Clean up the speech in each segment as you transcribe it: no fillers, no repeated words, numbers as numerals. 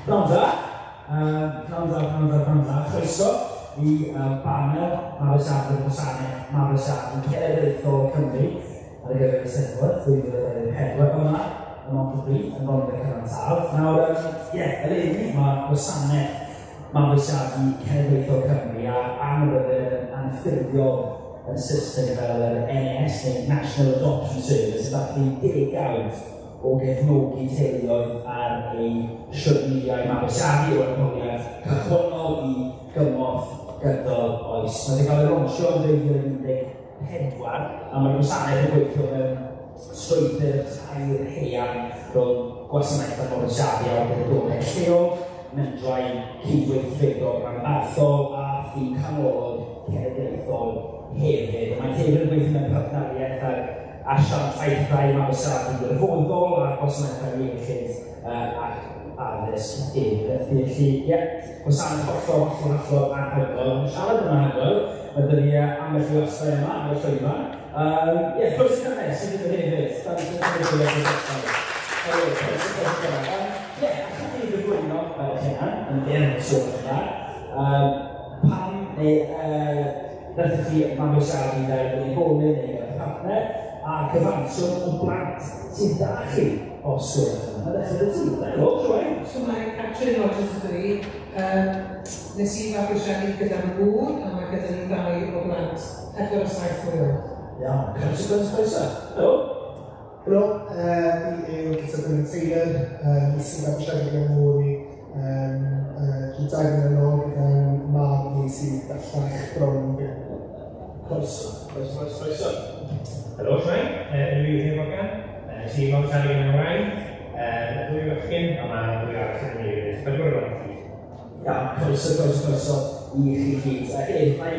Pnawn da. Pnawn da, pnawn da, pnawn da. Croeso i banel Mabwysiadu Gwasanaeth Mabwysiadu Cenedlaethol Cymru ar gyfer Eisteddfod 2024 yma ym Mhontypridd yn Rhondda Cynon Taf. Nawr, ie, eleni mae Gwasanaeth Mabwysiadu Cenedlaethol Cymru a anwybyddir yn anffurfiol yn Saesneg fel yr NAS neu National Adoption Service yn dathlu degawd o gefnogi teuluoedd ar eu siwrneiau mabwysiadu o ymholiad cychwynnol i gymorth gydol oes. Mae wedi cael ei lawnsio yn 2014 a mae'r gwasanaeth yn gweithio mewn strwythur tair haearn rhwng gwasanaethau mabwysiadu awdurdodau lleol, mentrau cydweithredol rhanbarthol a thîm canolog cenedlaethol hefyd. Mae hefyd yn gweithio mewn partneriaeth ag asiantaethau mabwysiadu gwirfoddol a gwasanaethau iechyd ac addysg hefyd. Felly, ie, gwasanaeth hollol, hollol, hollol anhygoel. Yn siarad yn anhygoel, mae 'da ni ambell i westai yma ar y llwyfan. Ie, croeso cynnes i gyda hefyd. Da ni wedi cael ei croeso, croeso cynnes. Ie, allwch chi gyflwyno eich hunan yn fyr, os gwelwch yn dda. Pam neu wnaethoch chi mabwysiadu fel unigolyn neu fel partner, a cyfanswm o blant sydd 'da chi, os gwelwch yn dda. Dechrau 'da ti. Helo, shwmae? Shwmae, Catrin Rogers ydw i. Nes i fabwysiadu gyda fy gŵr, a mae gyda ni ddau o blant, 4 a 7 mlwydd oed. Iawn, croeso, croeso, croeso. Helo. Helo, fi yw Guto Gwilym Taylor, nes i fabwysiadu gyda ngŵr i rhyw 2 mlynedd yn ôl gyda'n mab ni sydd bellach bron yn byw. Croeso, croeso, croeso, croeso. Helo, shwmae, enw i yw Huw Morgan, nes i fabwysiadu gyda ngwraig, ddwy fachgen, a mae ddwy arall yn y hefyd, 4 o blant i gyd. Iawn, croeso, croeso, croeso i chi gyd. A hei, mae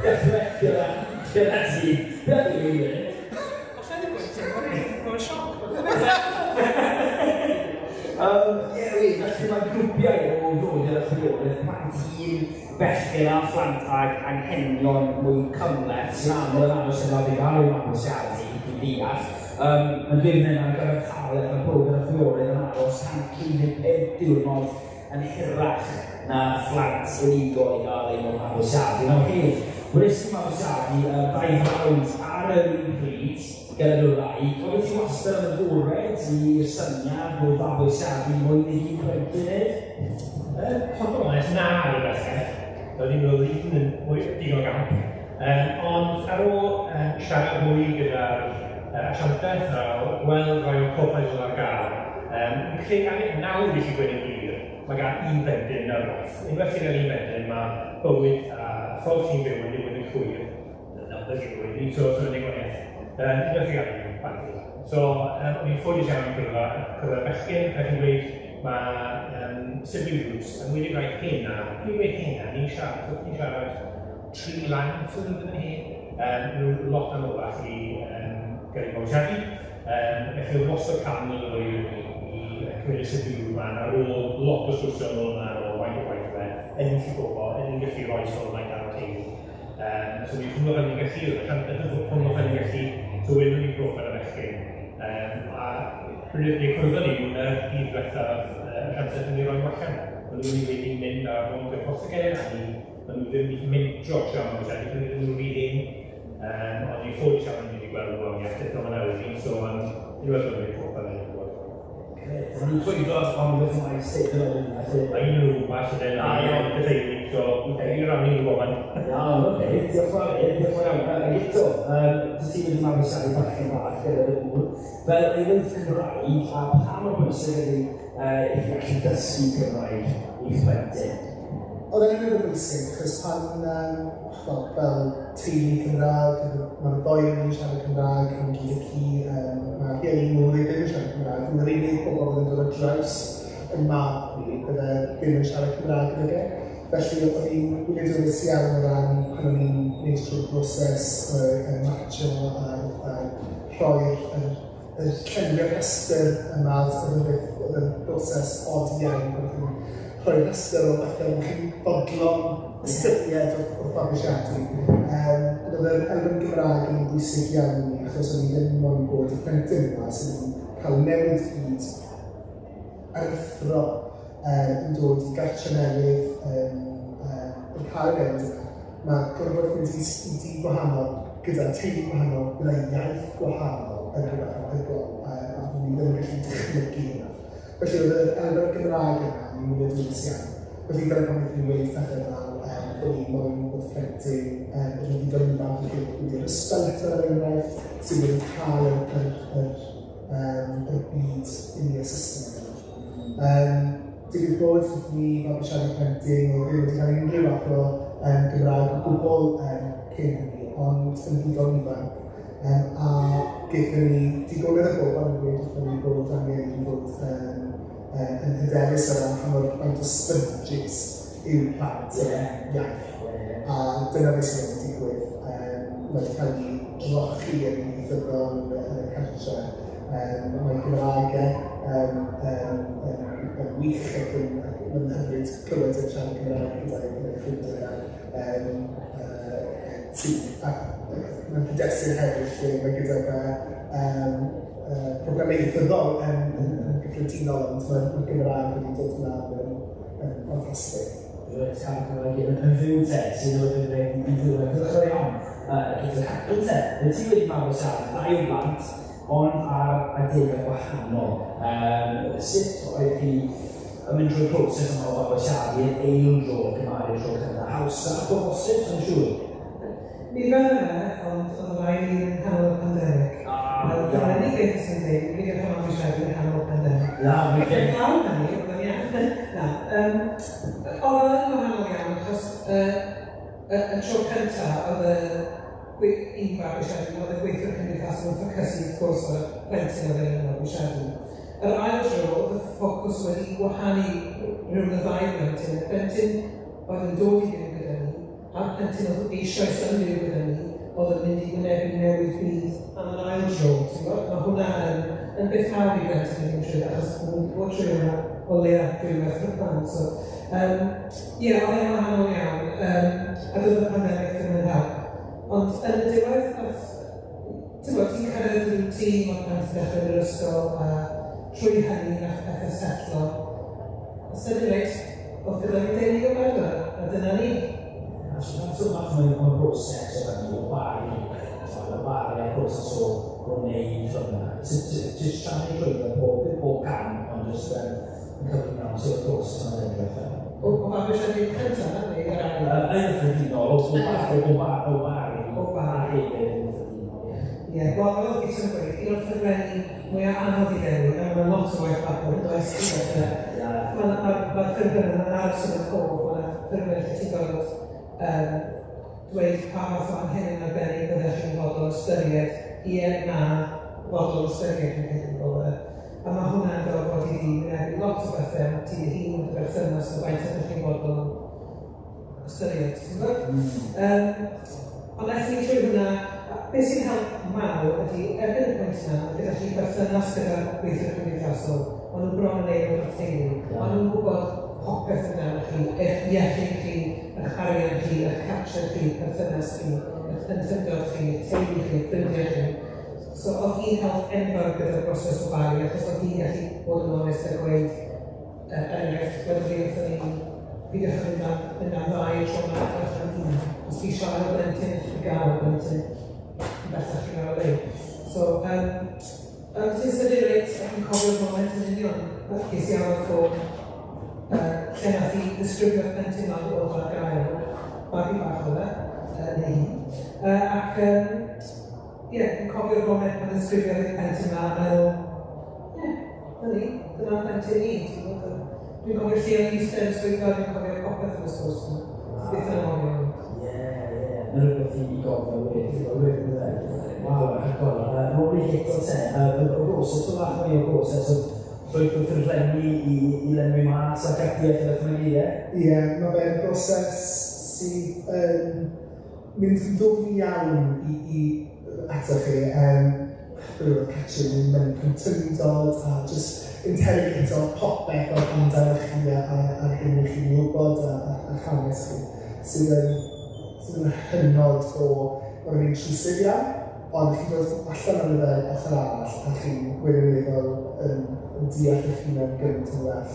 dechrau gyda ti, beth yw ei wneud? Alla i ddim gweud ti, mae'n sioc. Ie, wir, felly mae grwpiau o frodyr a chwiorydd, plant hŷn, bechgyn a phlant ag anghenion mwy cymhleth sy'n aml yn aros yn i gael eu mabwysiadu, dwi'n deall. Yn dweud hynny, ar gyfer talent, mae brodyr a chwiorydd yn aros 135 diwrnod yn hirach na phlant unigol i gael eu mabwysiadu. Nawr hefyd, wnes i mabwysiadu dau frawd ar yr un pryd gyda dy wraig. Oeddet ti wastad yn agored i'r syniad o fabwysiadu mwy nag un plentyn neu? Hollol onest, na ar y dechrau. Doedd i'n meddwl un yn mwy digon gamp. Ond ar ôl siarad mwy gyda'r asiantaeth a gweld rhai o'r profiles oedd ar gael, fi'n credu angen nawr i chi gweud yn glir, mae gan un plentyn ar waith. Unwaith ti'n cael un plentyn, mae bywyd a ffordd ti'n byw yn newid yn llwyr. Numbers yw'r bywyd ni, so yn unig gwahaniaeth. Unwaith ti'n cael un, bant i. So, o'n i'n ffodus iawn i cwrdd â bechgyn, a chi'n gweud, mae sibling groups yn wedi rhoi hena, ni'n gweud hena, ni'n siarad, so ni'n siarad 3 lan, so nhw ddim yn hen, nhw lot anoddach i gael eu mabwysiadu. Felly oedd wastad cam yn ôl i cymryd y sibling group man ar ôl lot o sgwrsio yn ôl yna, ar ôl faint o gwaith fe, yn gallu gofal, yn gallu rhoi sylfaen ar y teulu. So ni'n teimlo fel ni'n gallu, teimlo fel ni'n gallu, so welwn ni'n brofiad y bechgyn. A pryd ni cwrdd ni yn y dydd diwethaf, y siansau yn ei roi allan. Maen nhw wedi mynd ar long term foster care, a ni, maen nhw ddim wedi mentro trio mabwysiadu, maen nhw ddim yn rhy hen. Ond ni'n ffodus iawn ni wedi gweld nhw am iechyd fel yna wedi, so unwaith o'n nhw'n profiad yn gwybod. Maen nhw'n llwyddo ond beth mae state yn ôl yna, felly. Mae un nhw gwmpas yn Ah, iawn. y teulu, so i rannu nhw bob. Iawn, oce, diolch yn fawr, diolch yn fawr iawn. Ac eto, ti wedi mabwysiadu bachgen bach gyda dy gŵr, fel aelod Cymraeg, a pa mor bwysig ydy i chi allu dysgu Cymraeg i'ch plentyn? Oedd e'n hynod o bwysig, achos pan, wel, fel teulu Cymraeg, mae'r ddoi yn ni'n siarad Cymraeg, yn gyd y ci, mae rhieni nhw ddim yn siarad Cymraeg. Yn yr unig bobl oedd yn dod ar draws y mab ni, bydde ddim yn siarad Cymraeg gyda fe. Felly o'n i'n wyliadwrus iawn o ran pan o'n i'n gwneud trwy'r broses o matcho a rhoi'r llenwi'r rhestr yma, oedd yn beth, oedd yn broses od iawn, bod chi'n rhoi rhestr o bethau bod chi'n fodlon ystyried wrth fabwysiadu. Ond oedd yr elfen Gymraeg yn bwysig iawn i ni, achos o'n i ddim moyn bod y plentyn yma sydd yn cael newid hyd aruthrol. yn dod i gartre newydd, yn cael y newid yna, mae gorfod mynd i dŷ gwahanol, gyda teulu gwahanol, gyda iaith gwahanol yn rhywbeth anhygoel, a ni ddim yn gallu dychmygu hynna. Felly oedd yr elfen Gymraeg yna yn mynd yn ddwys iawn. Felly dyna pam wnaethon ni weud pethau fel bod ni moyn bod plentyn bod nhw'n ddigon ifanc i fynd i'r ysgol eto er enghraifft, sydd wedi cael yr byd unia Saesneg yna. Digwydd bod ni mabwysiadu plentyn o ddim wedi cael unrhyw fath o Gymraeg o gwbl cyn hynny, ond yn ddigon ifanc. A gaethon ni digonedd o bobl yn gweud wrthon ni bod angen i ni fod yn hyderus o ran pa mor faint o sponges yw plant o ran iaith. A dyna beth sydd wedi digwydd. Mae wedi cael ei drochi yn ieithyddol yn y cartre. Mae Gymraeg yn wych ac yn hyfryd clywed yn siarad Cymraeg gyda'i ffrindiau. Ac mewn cyd-destun hefyd lle mae gyda fe problemau ieithyddol yn gyffredinol, ond mae'r Gymraeg wedi dod mlaen yn ffantastig. Rwy'n siarad Cymraeg yn fyw te, sy'n oedd yn yn fyw yn ddechrau iawn. Gyda Catrin te, wyt ti wedi mabwysiadu ddau o blant, ond ar adegau gwahanol. Sut oedd hi yn mynd drwy'r proses yma o fabwysiadu yr ail dro cymharu tro cyntaf? Hawsach o bosib, sy'n siŵr? Mi fydde fe, ond oedd y rhaid i yn nghanol y pandemig. Dyna unig beth sy'n dweud, fi gyda mabwysiadu yn nghanol y pandemig. Na, fi gen. Lawn hynny, oedd yn iawn. Na, oedd yn wahanol iawn, achos y tro cyntaf oedd y un mabwysiadu, oedd y gweithiwr cymdeithasol yn ffocysu, wrth gwrs, ar y plentyn oedd yn mabwysiadu. Yr ail tro, oedd y ffocws wedi gwahanu rhwng y ddau blentyn. Y plentyn oedd yn dod i fyw gyda ni, a'r plentyn oedd eisoes yn byw gyda ni, oedd yn mynd i wynebu newid byd am yr ail tro. Ti'n gwybod? Mae hwnna yn beth mawr i blentyn yn trwy, achos maen nhw'n bod trwy hwnna o leia dwywaith y plant. So, ie, oedd e'n wahanol iawn, a doedd y pandemig ddim yn help. Ond yn y diwedd, ti'n gwybod, ti'n cyrraedd rhyw tîm o'r plant yn dechrau yn yr ysgol, a trwy hynny nath pethau setlo. A sydyn reit, oedd gyda ni deulu o bedwar, a dyna ni. So fath mae'n broses o hynny, o baru, o baru a broses o wneud hwnna. Jyst rhannu llwybr pob cam, ond jyst yn cyflwyno mewn sydd o'r broses yma'n edrych. O fabwysiadu cyntaf, neu yr ail? Yn gyffredinol, o baru. O baru. Hefyd yn gyffredinol, ie. Ie, wel, fel oedd Peter yn gweud, un o'r ffurflenni mwyaf anodd i ddewi, a mae lot o waith papur yn does, Mae'r ffurflen yna'n aros yn y cof, mae'n ffurflen lle ti'n gorfod dweud pa fath o anghenion arbennig byddech chi'n fodlon ystyried, ie, na, fodlon ystyried yn peth yn bod. A mae hwnna'n gorfod i fi wynebu lot o bethau am ti dy hun, dy berthynas, a faint ydych chi'n fodlon ystyried, ti'n gwybod? Ond aethon ni trwy hwnna, beth sy'n help mawr ydy, erbyn y pwynt yna, mae gyda chi berthynas gyda'r gweithwyr cymdeithasol, maen nhw bron yn aelod o'r teulu, maen nhw'n gwybod popeth amdano chi, eich iechyd chi, eich arian chi, eich cartref chi, perthynas chi, eich plentyndod chi, eich teulu chi, ffrindiau chi. So oedd hi'n help enfawr gyda'r broses o baru, achos oedd hi'n gallu bod yn onest a gweud, er enghraifft, wedodd hi wrthon ni, peidiwch â mynd am ddau tro yma, ewch am un. Os ti eisiau ail blentyn, chi gael blentyn, yn bellach chi'n gael ei. So, ti'n sydyn reit, ac yn cofio'r moment yn union, ges i ar y ffôn, lle nath i ddisgrifio'r plentyn yma oedd ar gael, babi bach oedd e, neu hi. Ac, ie, yn cofio'r moment pan ddisgrifiodd i'r plentyn yma, a meddwl, ie, dyna ni, dyna'r plentyn ni, ti'n gwybod? Dwi'n cofio lle o'n i eistedd yn y swyddfa, dwi'n cofio popeth yn y sgwrs yma. Byth yn anghofio. Ie, ie, mae'n rhywbeth i gofio wedyn, Waw, anhygoel. Nôl i eto te, y broses o fath mwy o broses o llwyth o ffurflenni i lenwi mas ac ati ac ati ac ati, ie? Ie, mae fe'n broses sydd yn mynd yn ddwfn iawn i ato chi. Rhywbeth Catrin mewn plentyndod a just interrogato popeth o'r amdano chi a'r hyn i chi'n wybod a hanes chi, sydd yn hynod o, mae'n intrusive iawn, ond chi'n dod allan ar y ochr arall a chi'n wirioneddol yn deall eich hunan gymaint yn well.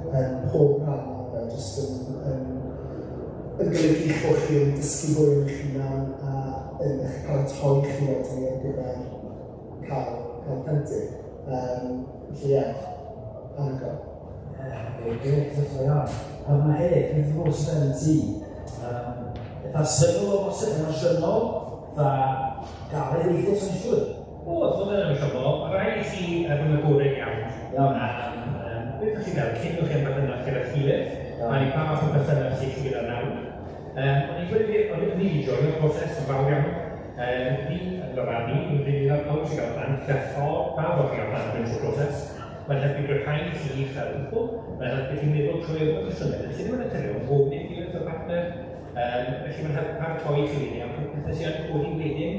Pob rhan o'r fe, jyst yn golygu bod chi'n dysgu fwy yn eich hunan a yn eich paratoi chi wedyn ar gyfer cael plentyn. Felly ie, anhygoel. Ie, grêt, iawn. A mae hefyd, beth yw'r broses yn ti? Eitha syml o bosib, emosiynol, eitha galed weithiau, sy'n siŵr? Oedd, oedd yn emosiynol. Mae rhaid i chi fod yn agored iawn. Iawn. Beth ydych chi fel, cyn o'ch chi'n berthynas gyda gilydd, a ni pa fath o berthynas sydd chi gyda nawr. O'n i'n gweud, o'n i'n wedi joio'r proses yn fawr iawn. Fi yn fy marn i, fi'n credu fel pawb sy'n cael plant, gyda pawb o'ch chi'n cael plant yn trwy'r proses. Mae'n helpu gryfhau chi fel cwpl, mae'n helpu chi meddwl trwy'r emosiynau. Felly ddim yn naturiol, gofyn i'ch gilydd fel partner. Felly mae'n helpu paratoi chi wedyn am pethau sy'n codi wedyn.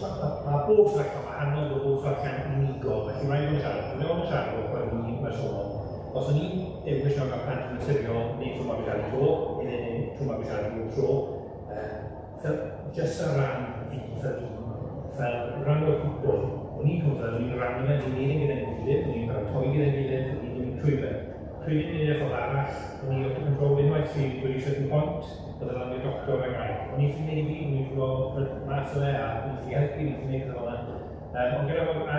Mae bob sefyllfa'n wahanol, mae bob sefyllfa'n unigol, felly rhaid bod yn siarad. Dwi'n meddwl yn siarad o'r ffordd ni'n bersonol. Os o'n i'n dewis mewn cael plant yn naturiol neu trwy mabwysiadu tro, neu trwy mabwysiadu tro, fel jyst ar ran fi, fel dyn, fel rhan o'r cwpl, o'n i'n cwpl, o'n i'n rhannu fe, o'n i'n neud e gyda'n gilydd, o'n i'n paratoi gyda'n gilydd, o'n i'n mynd trwy fe. Pryd o'n i'n edrych ffordd arall, o'n i out of control unwaith sydd wedi certain point, oedd yn i'r doctor a'n gael. O'n i'n ffili neud i fi, o'n i'n ffili mas o fe, a o'n i'n ffili helpu, o'n i'n ffili neud fel yna. Ond gyda fo, a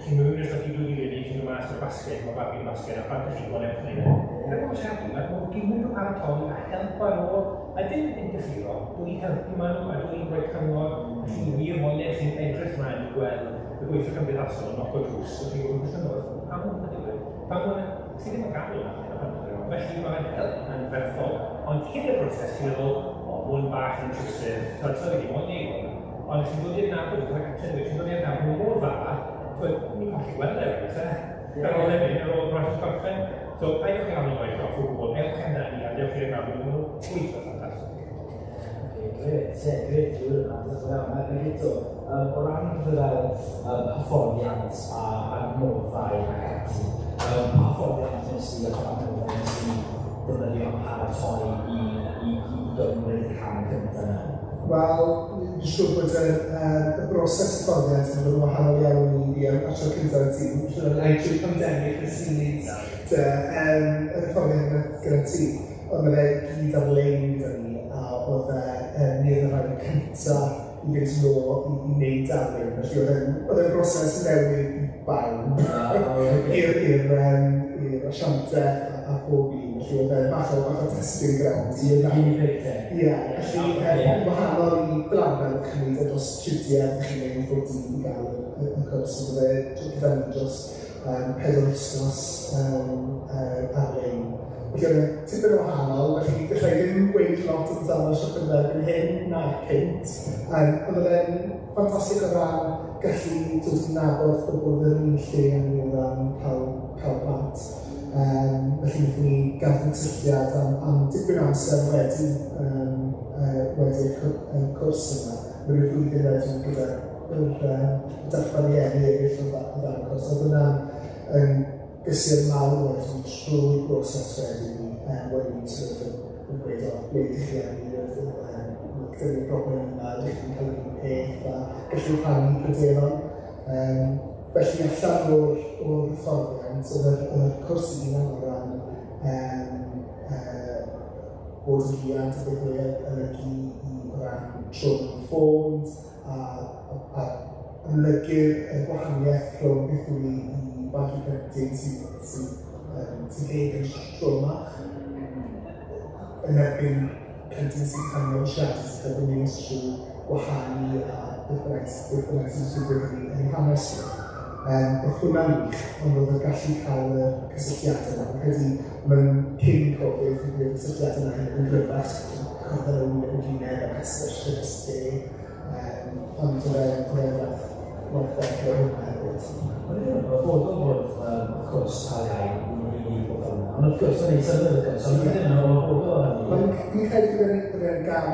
chi'n mynd i'r ysbyty 2001, chi'n mynd mas o'r basged, mae babi yn basged, a plant chi'n gwneud eich neud. Gyda fo siarad, mae mor gymaint o paratoi a help ar ôl, a dim interffero, dwi'n helpu maen nhw, a dwi'n rhoi cyngor, a chi'n wir moyn e, chi'n edrych mlaen i gweld y gweithio cymdeithasol yn knock o drws, a chi'n gwybod beth yn pam hwn yn digwydd, pam hwn, chi ddim yn gael hwnna, felly mae'n help yn ferthol. Ond cyn y broses, chi'n meddwl, o, hwn bach yn intrusive, ti'n meddwl, wedi moyn neud hwn. Ond chi'n dod i'r nabod, chi'n dod i'r nabod mor dda, ni'n colli gweld e, reit, e? Ar ôl e mynd, ar ôl y broses gorffen. So, paid o'ch gael o'i off o gwbl, ewch amdani a dewch i'r nabod, maen nhw'n gweithio ffantastig. Grêt, ie, grêt, dwi'n meddwl, Mae'n eto, o ran fel hyfforddiant a adnoddau ac ati, pa hyfforddiant nes i a pa adnoddau nes i defnyddio am paratoi i gymryd y cam cyntaf yna? Wel, fi'n siŵr bod y broses hyfforddiant yn fod yn wahanol iawn i fi ar tro cyntaf y tîm. Siŵr o'n i trwy pandemig nes i wneud yr hyfforddiant gyda ti. Ond mae fe gyd ar-lein gyda ni, a oedd ni oedd y rhai cyntaf i fynd nôl i wneud ar-lein. Felly oedd e'n broses newydd i bawb, i'r asiantaeth a phob un. Felly oedd e'n bach o testing ground. Ie, guinea pig te. Ie, felly wahanol i fel arfer chi'n gwneud e dros tridiau, chi'n gwneud bob dydd i gael y cwrs. Oedd e gyda ni dros 4 wythnos ar-lein. Felly oedd e'n tipyn o wahanol, felly gallai ddim gweud lot amdano siop yn erbyn hyn na cynt. Ond oedd e'n ffantastig o ran gallu dod i nabod pobl yn yr un lle â ni o ran cael plant. Felly wnaethon ni gadw cysylltiad am dipyn o amser wedi'r cwrs yma. Mae rhyw flwyddyn wedyn gyda'r darpar rieni eraill o dan y cwrs. Oedd hwnna'n yn gysur mawr wedyn trwy'r broses wedyn wedyn ni'n sort of yn gweud, o, ble ydych chi arni, gyda ni'r broblem yma, ydych chi'n cael yr un peth, a gallu rhannu pryderon. Felly allan o'r hyfforddiant, oedd y cwrs i hunan o ran bod yn rhiant a beth oedd olygu i o ran trauma informed a amlygu'r gwahaniaeth rhwng beth yw i fagu plentyn sy'n heb yn trauma yn erbyn plentyn sy'n cael mabwysiadu sy'n cael ei wneud trwy gwahanu a beth bynnag sy'n digwydd yn ei hanes nhw. Oedd hwnna'n wych, ond oedd yn gallu cael y cysylltiadau yna. Fi'n credu mewn cyn Covid, fi'n credu cysylltiadau yna yn gryfach, cwrdd ar wyneb yn wyneb a cael sgyrsiau ond oedd e'n werth fel hwnna hefyd. Ond yn ymwybodol bod wrth gwrs ar gael i bod fel yna. Ond wrth gwrs, o'n i'n symud wrth gwrs, ond ddim yn ymwybodol o hynny. Fi'n credu bod e'n gam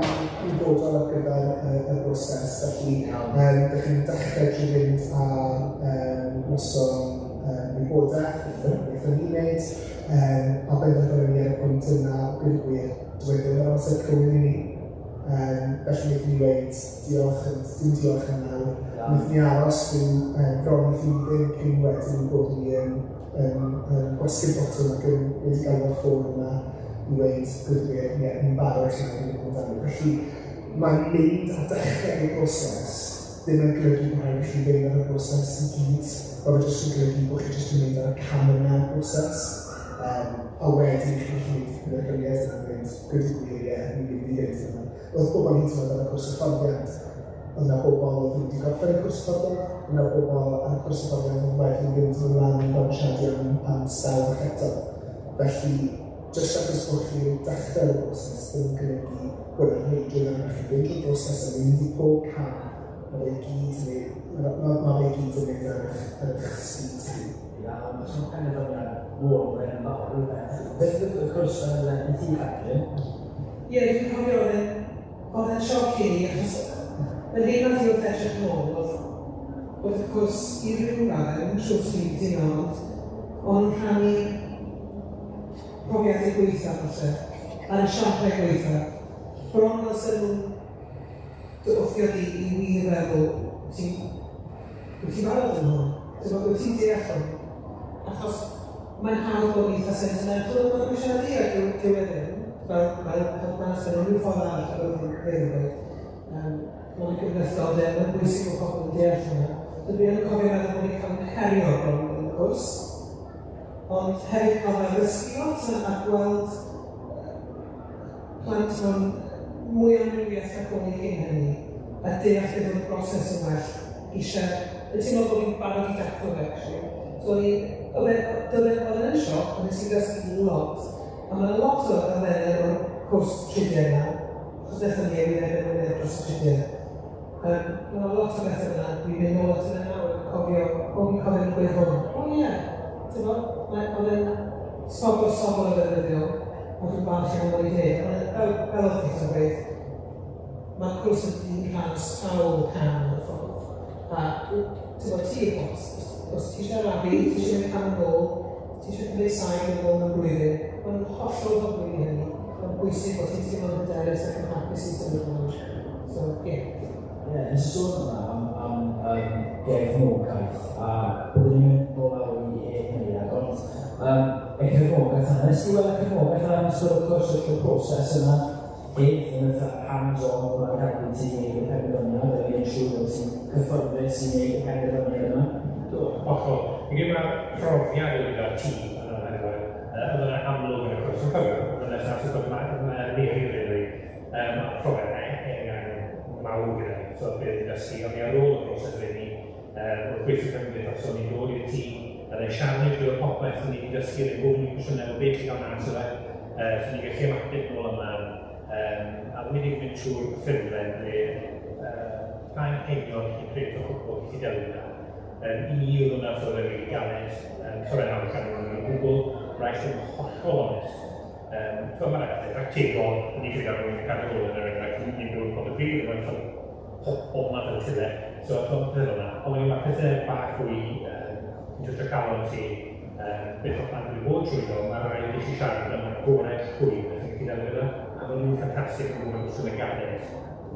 ymwybodol ar gyfer y broses, felly dych chi'n dechrau trwy fynd ar noson wybodaeth, beth o'n i'n wneud, a benderfynu ni ar y pwynt yna, gwir gwir, dwi ddim yr amser cywir i ni. Felly wnaethon ni weud diolch, dim diolch yn nawr. Wnaethon ni aros rhyw bron i flwyddyn cyn wedyn bod ni yn yn gwasgu'r botwm ac yn wedi galw'r ffôn yma i weud, good, ie, ni'n barod sy'n mynd amdano. Felly, mae'n mynd a dechrau y broses ddim yn golygu bod rhaid i chi fynd ar y broses i gyd. Mae fe jyst yn golygu bod chi jyst yn mynd ar y cam yna o'r broses. A wedyn chi'n gallu gwneud penderfyniad yna mynd, gwyd i gwir, ie, ni'n mynd i fynd yna. Oedd bobl hyd yn oed ar y cwrs hyfforddiant. Oedd yna bobl oedd wedi gorffen y cwrs hyfforddiant, oedd yna bobl ar y cwrs hyfforddiant oedd wedi mynd yn ymlaen i fabwysiadu am sel eto. Felly, jyst achos bod chi'n dechrau'r broses ddim yn golygu bod yna rheidrwydd arnoch chi fynd drwy'r broses a mynd i pob cam. Mae fe gyd yn ma fe gyd yn mynd ar eich speed chi. Ia, mae sy'n penderfyniad mor enfawr, yw e? Beth yw'r cwrs yn i ti, Catrin? Ie, dwi'n cofio oedd e'n sioc i ni, achos yr hyn oedd i wrth edrych nôl, oedd y cwrs i ryw raddau, yn siŵr sy'n cytuno, ond o'n rhannu profiadau gweitha, falle, a'r esiamplau gweitha. Bron fel sy'n nhw'n dy wthio di i wir feddwl, wyt ti'n barod yn hwn? Wyt ti'n deall hwn? Achos mae'n hawdd bod yn eitha sentimental yn mabwysiadu a dyw e ddim. Fel mae'n sy'n unrhyw ffordd arall ar ôl ddim dweud. Mae'n gyfnysol, mae'n bwysig bod pobl yn deall hwnna. So dwi yn cofio meddwl bod ni'n cael yn herio bron yn y cwrs. Ond hefyd cael fy addysgu lot a gweld plant mewn mwy o amrywiaeth nag o'n i cyn hynny, a deall beth oedd y broses yn well eisiau. Yn teimlo bod fi'n barod i daclo fe, actually. So oedd e'n sioc, ond nes i ddysgu lot. A mae'n lot o elfennau o'r cwrs tridiau yna, achos wnaethon ni ei wyneb yn wyneb dros y tridiau. Mae'n lot o bethau yna, dwi'n mynd nôl at yna nawr, cofio, o fi'n cofio yn gweud hwn. O ie, ti'n bod, oedd e'n sobor o ddefnyddiol, ond dwi'n falch iawn o'i dweud. Fel oedd chi'n gweud, mae'r cwrs yn un rhan sawl cam o'r ffordd. A ti'n bod, ti yw'r bos, os ti eisiau arafu, ti eisiau mynd cam yn ôl, ti eisiau cymryd saib yn ôl mewn blwyddyn, mae'n hollol hyblyg i hynny. Mae'n bwysig bod ti'n teimlo'n hyderus ac yn hapus i symud ymlaen. So, ie. Ie, nes i sôn yma am gefnogaeth, a byddwn ni'n mynd nôl lawr i hynny, ond y cefnogaeth yna, nes i weld y cefnogaeth yna yn ystod y cwrs, y proses yna, beth yn y hands-on mae'n helpu ti i wneud y penderfyniad, a gwneud siŵr bod ti'n cyfforddus i wneud y penderfyniad yna. Do, hollol. Fi'n credu mae'r profiad o gyda'r tîm yn anhygoel. Oedd yna amlwg yn y cwrs, yn cofio, oedd yna saff o mae Mary really, a profiad eang mawr gyda ni. So beth i ddysgu, ond i ar ôl y broses rydyn ni, wrth gweithio cymdeithasol, ni'n dod i'r tîm, a dde'n siarad drwy'r popeth ni wedi dysgu, yn gofyn i cwestiynau o beth i gael mas o fe, so ni'n gallu ymateb nôl ymlaen, a wedi mynd trwy'r ffurflen ble pa anghenion chi'n credu o cwpl chi delio gyda. I ni oedd hwnna'n ffurflen rili galed, torri'n awr allan o'n gwbl, rhaid yn hollol onest. Mae'n rhaid practegol, ni'n credu ar rhywun yn cadw ôl yn yr enghraifft, ni'n byw yn Pontypridd, mae'n ffordd pobl yma fel tyle, so mae'n pethau yna. Ond mae pethau bach fwy yn twtio calon chi, beth o'ch plant wedi bod trwyddo, mae rhaid i chi siarad am y gorau llwyr beth chi'n gallu delio gyda, a maen nhw'n ffantastig yn gwybod wrth y galed.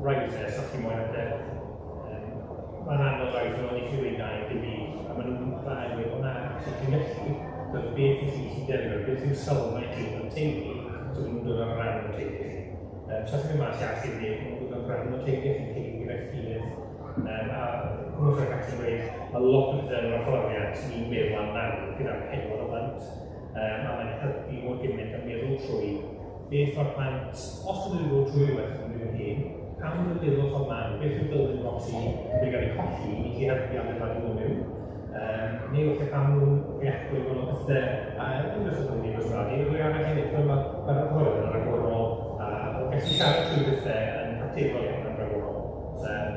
Rhaid wrth os chi moyn ateb, mae'n anodd rhaid nhw'n i chi weud na i'r byd, a maen nhw'n dda i weud, o na, actually chi'n gallu, dyna beth i chi chi'n delio, beth yw'r sylfaen chi yn teulu, so maen nhw'n dod ar ran o'r teulu chi. So chi'n mynd mas i allu wneud, maen nhw'n dod ar ran o'r teulu chi'n teulu gyda'i gilydd. A gwrth o'r gallu dweud, mae lot o bethau yn yr hyfforddiant ni'n meddwl am nawr gyda'r 4 o blant, a mae'n helpu mor gymaint a meddwl trwy beth mae'r plant, os ydyn nhw'n dod trwy rhywbeth yn nhw'n hyn, pam nhw'n meddwl ffordd maen, beth yw'r building blocks i wedi cael eu colli i chi helpu adeiladu nhw mewn, neu falle pam nhw'n reactio i gwahanol pethau, a ddim jyst yn mynd i ysgrifennu, rwy arall hefyd, mae'r hyfforddiant yn rhagorol, a gallu siarad trwy bethau yn practegol iawn yn rhagorol.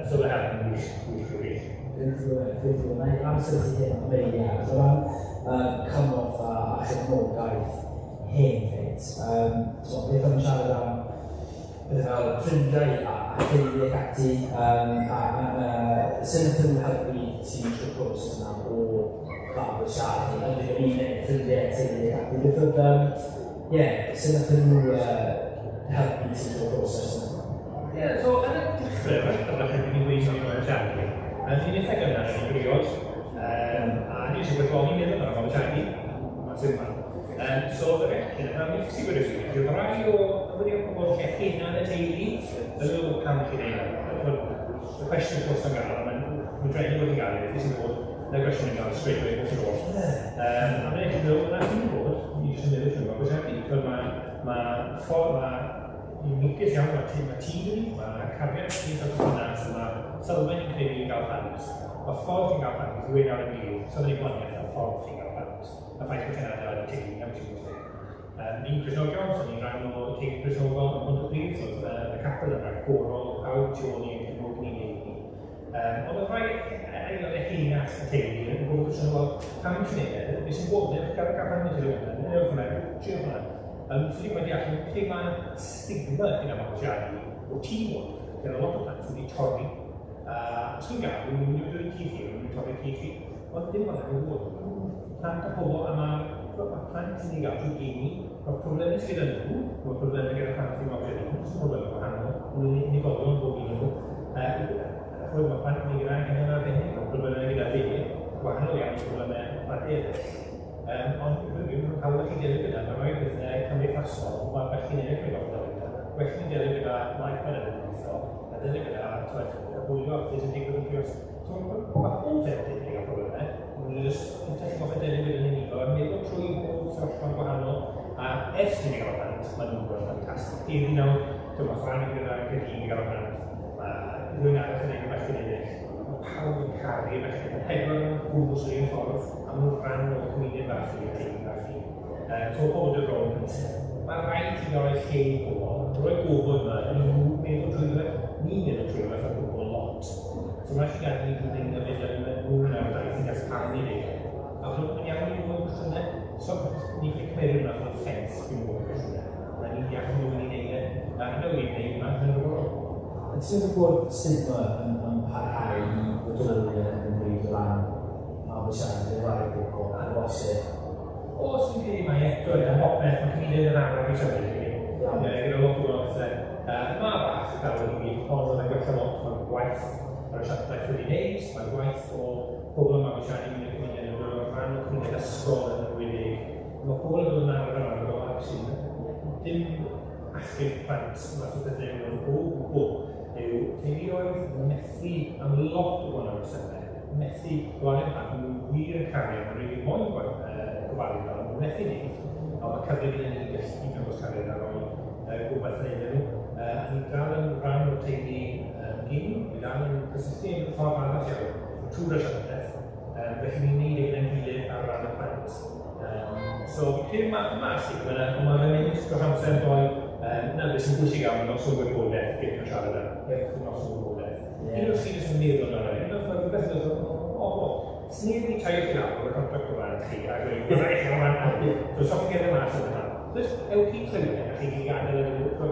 So fe help yn wych, wych, wych. Dwi'n Mae amser ti hyn am ei iawn. So ran cymorth a chefnogaeth hefyd. So beth am siarad am beth fel ffrindiau a theulu ac ati, sut wnaethon nhw helpu ti trwy'r proses yna o fabwysiadu, yn y gymuned, ffrindiau, teulu ac ati. Beth oedd, ie, sut wnaethon nhw helpu ti trwy'r proses yna? Ie, so yn y dechrau, fel ydych chi'n gweud o'n i'n mabwysiadu, yn eitha gynnar yn i briod, a ni eisiau gweud, wel, ni'n meddwl am mabwysiadu, Mae'n syml. So, y reaction yna, mi sy'n gwneud yw, rai o yfydig o pobl lle hunan y teulu, yn meddwl pam chi'n neud e. Y cwestiwn wrth yn gael, mae'n drueni bod chi'n gael e, beth sy'n bod, na gwestiwn yn gael straight away, beth sy'n bod. A mae'n eich meddwl, na chi'n bod, ni jyst yn meddwl chi'n bod, beth mae ffordd, mae ni'n lwcus iawn, mae tîm gyda ni, mae cariad ti'n cael perthynas, mae sylfaen ni'n credu i gael plant. Mae ffordd ti'n gael plant, yw'n awr yn byw, sylfaen i'n gwahaniaeth y ffordd ti'n gael plant. Y ffaith bod ti'n adeiladu teulu, na beth sy'n bwysig. Ni'n Cristnogion, so ni'n rhan o teulu Cristnogol yn Pontypridd, so y capel yn rhagorol, pawb tu ôl ni yn cefnogi ni'n neud ni. Ond oedd rhai aelodau heinach y teulu yn gwybod cwestiwn, wel, pam chi'n neud e? Beth sy'n bod, newch gael capel yn teulu hwnna, newch hwnna, trio hwnna. So ni'n wedi allan, lle mae stigma gyda mabwysiadu o tîm bod, gyda lot o plant wedi torri. Os chi'n gael, nhw'n mynd i torri ci chi, nhw'n mynd i torri ci chi, ond dim ond yn bod. Plant a pobl, a mae plant sy'n ei gael trwy geni, mae'r problemau sydd gyda nhw, mae'r problemau gyda plant sy'n mabwysiadu, nhw'n problemau gwahanol, nhw'n unigolion bob un nhw. Chwyd, mae plant yn ei gyda angen arbennig, mae problemau gyda fe, gwahanol iawn i problemau plant eraill. Ond dwi'n cael chi delio gyda, mae rhai pethau cymdeithasol, mae bechgyn eraill yn gorfod delio gyda. Well ni'n delio gyda maeth mae'n yn gweithio, a delio gyda hwylio a pethau sy'n digwydd yn prifysgol. So mae pob peth yn cael problemau, ond nhw'n jyst pethau chi'n gorfod delio gyda'n unigol, a meddwl trwy bob sefyllfa'n gwahanol, a ers i ni gael plant, maen nhw'n gweld ffantastig. Heddi nawr, dyma Ffran gyda Caerdydd i gael plant, mae rhywun arall yn ei bechgyn eraill. Mae pawb yn caru y bechgyn, mae pedwar yn gwmws yr un ffordd, a maen nhw'n rhan o'r cymuned bach i, y teulu bach i. So pobl dod rownd, mae rhaid i roi lle i bobl, rhoi gofod yma, i nhw meddwl trwy fe, ni'n meddwl trwy fe, fel gwbl lot. So mae'n rhaid i gadael i nhw wneud y fyd nhw yn ar daith yn gallu cael ei wneud. A mae'n iawn i nhw yn cwestiynau, so ni'n gallu cymryd hwnna fel ffens i nhw yn cwestiynau. Mae ni'n deall nhw yn ei wneud e, a hynny wedi'i wneud, mae'n rhywbeth. Ti'n meddwl bod stigma yn parhau i fodoli yn y bryd o ran mabwysiadu rai bobl o bosib? Os fi'n credu mae eto yn popeth, mae cymuned yn araf i symud i fi. Gyda lot o bethau. Mae bach yn dal i gyd, ond mae'n gwella lot, mae'n gwaith ar y siantaeth wedi wneud, mae'n gwaith o pobl yn mabwysiadu mewn y cymuned yn dod o'r rhan o cymuned ysgol yn enwedig. Mae pobl yn dod yn araf yn araf o actually, dim achub plant, math o bethau yw o gwbl, yw teuluoedd methu am lot o gwahanol resymau, methu gwario plant, maen nhw wir yn caru, maen nhw'n rili moyn gofalu fel, maen nhw'n methu wneud, ond mae cyfle gyda ni gallu dangos cariad ar ôl gobaith wneud nhw. A ni dal yn rhan o'r teulu gyn, ni dal yn cysylltu yn ffordd arall iawn, trwy'r asiantaeth, felly ni'n neud e gyda'n gilydd ar ran y plant. So fi'n credu ma' stigma yna, ond mae'n mynd dros amser yn doi, na beth sy'n bwysig iawn yn nos o wybodaeth gyda siarad am, beth yn nos o wybodaeth. Un o'r sy'n jyst yn meddwl amdano fe, un o'r rhywbeth yn dod o, sneb wedi taio chi lawr o'r contract o flaen chi, a gweud, byddai chi am ran, so stop yn gerdded mas o'n yna. Just, ewch chi clywed, a chi gyd gadael yn y fel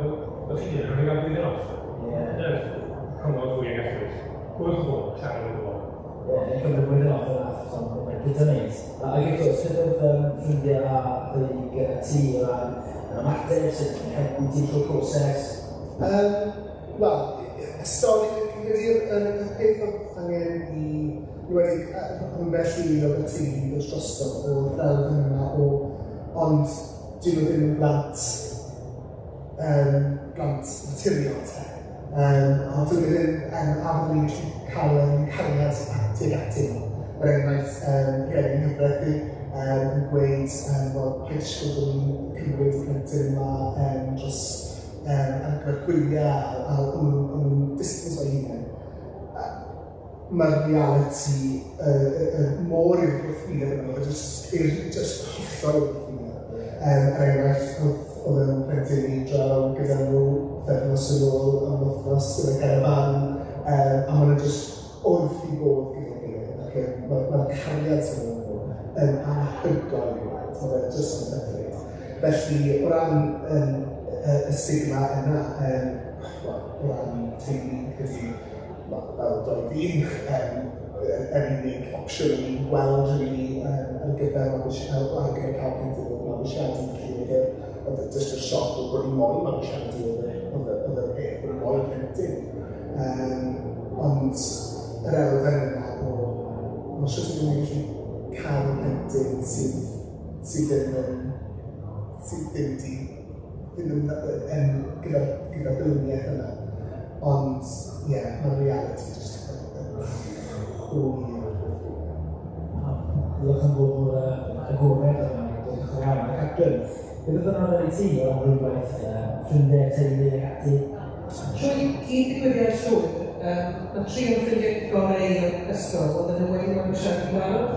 chi'n dweud, rwy'n cael blwyddyn off. Dyna'r cyngor fwy a gallwyd. Gwrdd o bobl, siarad o bobl. Ie, ni'n cymryd blwyddyn off yna, so mae'n gyda neud. A eto, sut oedd ffrindiau a theulu gyda ti o ran yr ymateb, sut helpu ti trwy'r proses? Wel, y stori, fi'n credu'r peth oedd angen i, wedi, ambell i o'r teulu ddod drosto o'r ddelwedd yma o, ond dyn nhw ddim yn blant, blant naturiol te. A dyn nhw ddim a byddwn ni'n gallu cael ein cariad tuag atyn nhw. Er enghraifft, rhieni nghyfraith fi yn gweud, wel, paid disgwyl bod ni'n cymryd y plentyn yma dros ar gyfer gwyliau a o'n nhw'n distance o'i hunain. Mae'r reality mor i'r gwrthwyneb yma, oedd jyst hollol i'r gwrthwyneb. Er enghraifft, oedd yn plentyn i draw gyda nhw pythefnos yn ôl am wythnos yn y garafan, a maen nhw jyst wrth i bodd gyda'i gilydd, ac mae'r cariad sy'n nhw yn anhygoel i weld, mae fe jyst yn hyfryd. Felly, o ran y stigma yna, o ran teulu, credu, fel doi ddyn, yr unig opsiwn o'n i'n gweld rili ar gyfer ar gyfer cael plentyn oedd mabwysiadu, felly oedd e jyst y sioc o bod ni moyn mabwysiadu oedd y peth, bod ni moyn plentyn. Ond yr elfen yna o, mae sut ydyn ni'n gallu cael plentyn sydd sydd ddim yn, sydd ddim di, ddim yn, yn gyda, gyda byluniaeth yna. Ond, ie, yeah, mae'r reality just yn hwyr. Diolch yn fod mor agored yma, diolch yn iawn. Catrin, beth oedd yna i ti o ran rhywbeth, ffrindiau, teulu ac ati? Trwy gyd-ddigwyddiad llwyr, mae tri o'n ffrindiau gorau i o'r ysgol oedden nhw wedi mabwysiadu barod.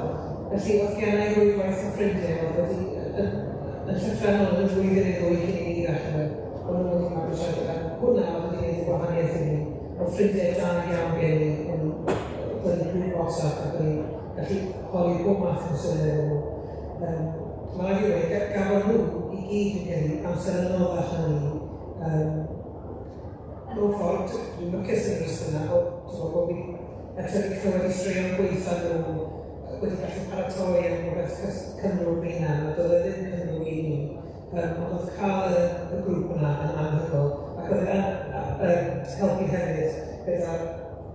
Felly oedd gen i rwydwaith o ffrindiau oedd wedi yn llythrennol yn y flwyddyn neu ddwy cyn i ni ddechrau, o'n nhw wedi mabwysiadu. A hwnna oedd wedi gwneud y gwahaniaeth i mi. Oedd ffrindiau da iawn gen i, o'n nhw grŵp WhatsApp ac o'n i'n gallu holi bob math o syniad nhw. Mae rhaid i weud, gafon nhw i gyd yn gen i amser anoddach na ni. Mewn ffordd, dwi'n lwcus yn yr ystyr yna, bod fi eto wedi clywed i straeon gweitha nhw, wedi gallu paratoi am rhywbeth cymrwg fy hunan, a doedd e ddim cymrwg i ni. Ond oedd cael y grŵp yna yn anhygoel, ac oedd e'n helpu hefyd gyda'r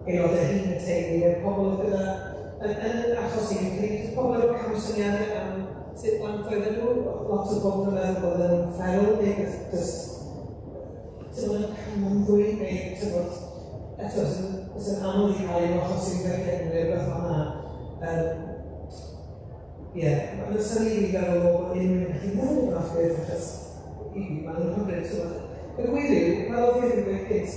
aelodau hyn y teulu, a'r pobl oedd gyda, yn achos i, credu pobl efo camsyniadau am sut blant oedden nhw, lot o bobl yn meddwl bod nhw'n feral, neu just ti'n mynd camon ddwy, neu ti'n bod, eto, sy'n anodd i cael ei achos i'n felly neu rhywbeth fel yna. Ie, mae'n synnu i fi feddwl o bod unrhyw un gallu meddwl o'r fath beth, achos i fi, mae'n hyfryd, ti'n bod. Y gwir yw, fel oedd hi wedi gweud gynt,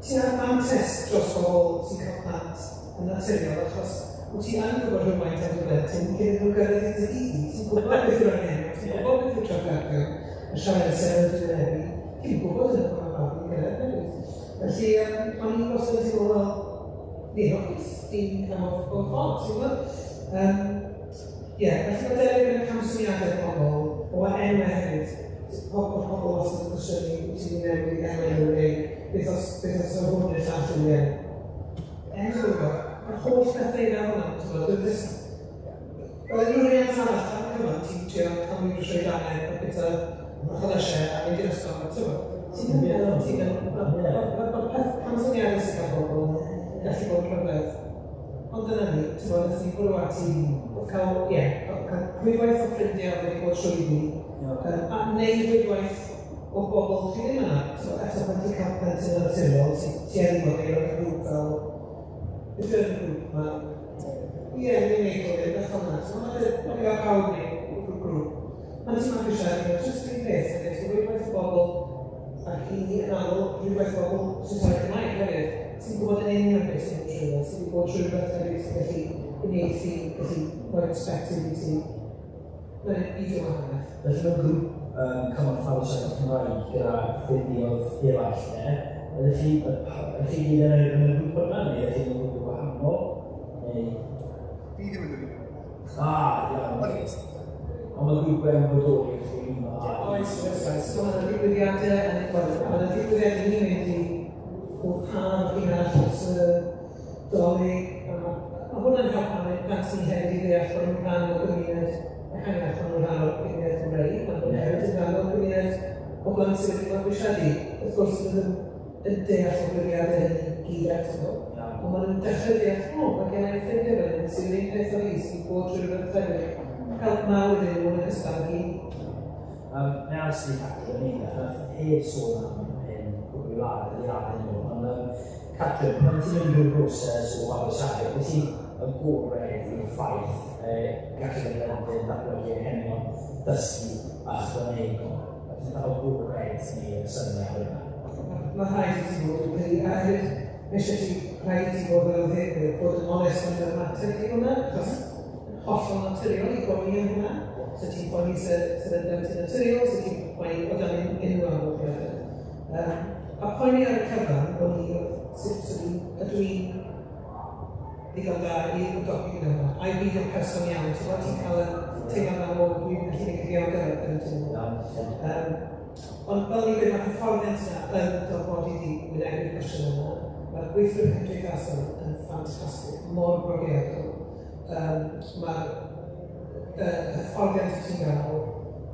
ti ar fantes dros bobl sy'n cael plant yn naturiol, achos wyt ti yn gwybod rhywfaint am dy blentyn cyn iddyn nhw gyrraedd i dy dŷ. Ti'n gwybod beth yw'r anghenion, ti'n gwybod beth yw'r trafferthion, y sialensau yn dy wynebu, ti'n gwybod hynny pan mae babi'n cyrraedd hefyd. Felly, o'n i'n wastad yn teimlo, wel, ni'n hapus, ni'n cam off o'r ffordd, ti'n gwybod? Ie, felly mae delio gyda camsyniadau pobl, o enwau hefyd, pobl wastad yn cwestiynu, wyt ti'n newid enwau nhw, neu beth os o hwn neu'r llall yw e. Enw gwybod, mae'r holl bethau i feddwl yna, ti'n gwybod, dwi'n just... Wel, unrhyw riant arall ar y cyfan, ti'n trio cael mynd drwy dannedd a bita chlysiau a mynd i'r ysgol, ti'n gwybod? Ti'n meddwl, ti'n meddwl, mae'r peth camsyniadau sy'n cael pobl yn gallu bod yn rhyfedd. Ond dyna ni, ti'n gwybod, nath ni bwrw ati, oedd cael, ie, cael rhwydwaith o ffrindiau oedd wedi bod trwyddi, a neu rhwydwaith o bobl chi ddim yna. So, eto, pan ti'n cael plentyn yn naturiol, ti'n tueddu bod yn aelod o grŵp fel, beth yw'r grŵp yma? Ie, ni'n neud o, beth fel yna. So, mae'n gael pawb neu grŵp. Mae'n ti'n mabwysiadu, jyst un peth, ydy, ti'n rhwydwaith o bobl, ac i ni yn aml, rhywbeth o bobl sy'n siarad Cymraeg hefyd, ti'n gwybod yn union beth sy'n mynd trwy, sydd wedi bod trwy rhywbeth hefyd sy'n gallu uniaethu, gallu rhoi perspective i ti. Mae'n byd o wahaniaeth. Felly mewn grŵp cymorth mabwysiadu Cymraeg gyda ffurfiodd eraill, ne? Ydych chi gyd yn y grŵp yna, neu ydych chi'n grŵp gwahanol? Neu... Fi ddim yn y grŵp. Ah, iawn. Ond mae grŵp yn bodoli i chi ymuno â. Oes, oes, oes. So mae yna ddigwyddiadau yn y gweld. Mae yna digwyddiadau ni'n mynd i bob haf un arall dros y Dolig. Mae hwnna'n helpu plant ni hefyd i ddeall bod nhw'n rhan o'r gymuned ehangach, maen nhw'n rhan o'r gymuned Gymreig, maen nhw'n hefyd yn rhan o'r gymuned o blant sydd wedi mabwysiadu. Wrth gwrs, maen nhw'n yn deall o gwiriadau hynny gyd eto. Ond maen nhw'n dechrau deall, o, mae gen i ffrindiau fel hyn sydd yr un peth o fi, sydd wedi bod trwy rhywbeth tebyg. Help mawr iddyn nhw yn ogystal ag i. Mae Alison Catrin yn un, nath heb sôn am hyn cwpl i wlad, i radd nhw, ond Catrin, pan ti'n mynd drwy'r broses o mabwysiadu, wyt ti'n agored i'r ffaith gallu dy blentyn datblygu anghenion dysgu a ychwanegol? Wyt ti'n agored neu'r syniad yna? Mae rhaid i ti fod yn credu, a hefyd, mae eisiau ti, rhaid i ti fod fel hefyd, bod yn onest yn yr ymateb i hwnna, achos hollol naturiol i boeni am hwnna. So ti'n poeni sydd yn blentyn naturiol, so ti'n poeni o dan unrhyw amgylchiadau. A poeni ar y cyfan, o'n i, sut ydw i'n ddigon da i ymdopi gyda hwnna. A i fi yw'r person iawn, ti'n gwybod, ti'n cael y teimlad yna o dwi'n gallu gwneud cyfiawnder ar y teimlad. Ond fel ni'n gweud, mae'r hyfforddiant yna yn gorfodi di wynebu'r cwestiwn yna. Mae'r gweithwyr cymdeithasol yn ffantastig, mor brofiadol. Mae'r hyfforddiant ti'n gael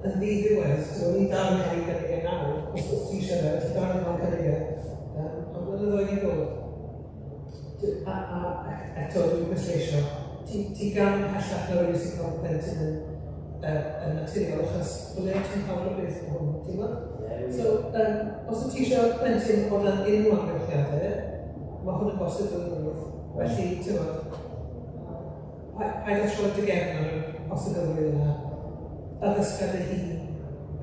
yn ddiddiwedd, so ni'n dal yn cael ei gynnig e nawr, os ti eisiau fe, ti'n dal yn cael cynnig e. Ond blynyddoedd i ddod. A eto dwi'n pwysleisio, ti gam pellach na rhywun sy'n cael plentyn yn yn naturiol, achos ble ti'n cael rhywbeth o hwn, ti'n gwybod? So, os wyt ti eisiau plentyn o dan unrhyw amgylchiadau, mae hwn yn bosib yn rhywbeth. Felly, ti'n gwybod, paid â troi dy gefn ar y posibilrwydd yna, addysga dy hun,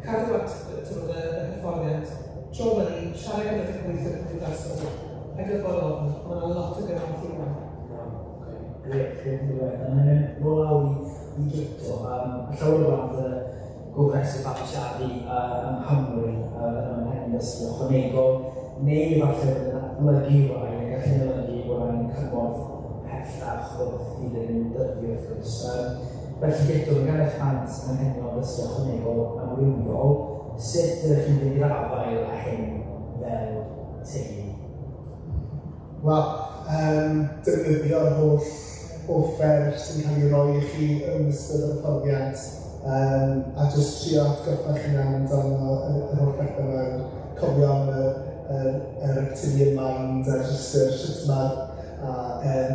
cadw at y hyfforddiant, tro fyny, siarad gyda dy gweithio cymdeithasol, paid â bod ofn, mae yna lot o gymorth i wneud. Grêt, grêt, grêt. A mae'n mynd nôl lawr i Guto. Llawer o blant y gofrestr fabwysiadu yng Nghymru yn anghenion dysgu ychwanegol, neu falle bod yn datblygu rai, neu gallu olygu bod angen cymorth pellach wrth iddyn nhw dyfu wrth gwrs. Felly Guto, mae gan eich plant anghenion dysgu ychwanegol amrywiol. Sut ydych chi'n mynd i'r afael â hyn fel teulu? Wel, defnyddio'r holl offer sy'n cael ei roi i chi yn ystod yr hyfforddiant, a jyst trio atgoffa chi'n hunan amdano yr holl bethau yma, cofio am y reptilian mind a jyst yr sut mae'r